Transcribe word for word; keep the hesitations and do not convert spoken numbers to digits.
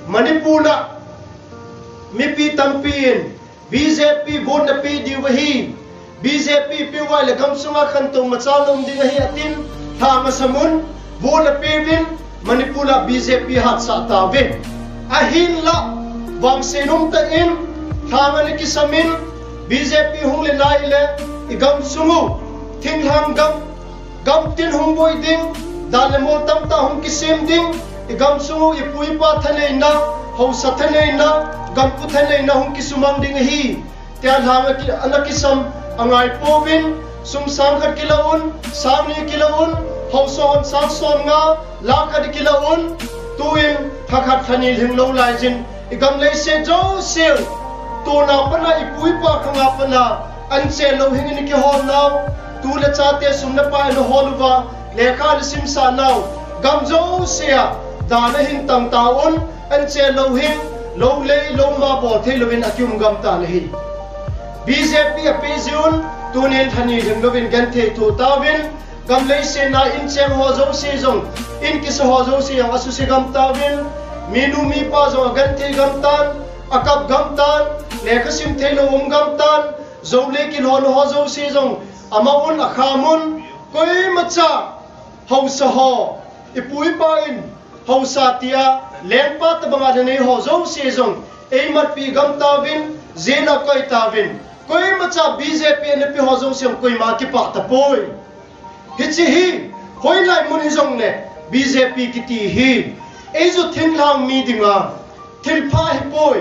Manipur a mipi tampi in B J P vote na pe diu ahi. B J P pe uva le gamsunga khantou machal um ding ahi atin, lhang asam un vote na pe uvin, Manipur a B J P hatsah tauve. Ahinla, vangse nom tah in, lhang ana kisam in, B J P hung le nai le, i gamsung u, thinglhang gam, gamtin hung boi ding, dan le mol tamtah hung kisem ding, i gamsung u, i pu i pa thaneina, haosa thaneina, gampu thaneina hung kisumang ding ahi. Tia lhang a ki-, ana kisam angai pouvin, sum sang khat kila un, sang ni kila un, haosa hon sang som nga, lakh khat kila un, tuin lha khat lha ni lhing lou lai jin, i gam leiset jouse u, tuna pat a i pu i pa khang a pat a, an che lou hing in i kihol nau, tu le chate sum le pai ana hol uva, lekha ana simsah nau, gam jouse a, dan ahin tang tauvin, an che lou hing, lou lei, lou ma bol thei louvin a kium gam tan ahi. B J P a pe jiuvin, tunin lha ni lhing louvin genthei tho tauvin, gam leiset a in cheng ho jouse jong, in kisa ho jouse jong asuse gam tauvin, minu mipa jong agenthei gam tan, akap gam tan, lekha sim thei lou um gam tan, jou le kilhon ho jouse jong, ama un akham un, koimacha, haosa ho, i pu i pa in, haosa tia, lengpa tabang a na nei ho jouse jong, eimatpi gam tauvin, jin a koi tauvin, koimacha B J P ana pe ho jouse jong koima kipah tapoi. Hiche hi, hoilai mun hijongle, B J P kiti hi, eiju thinglhang mi dinga, thilpha ahipoi.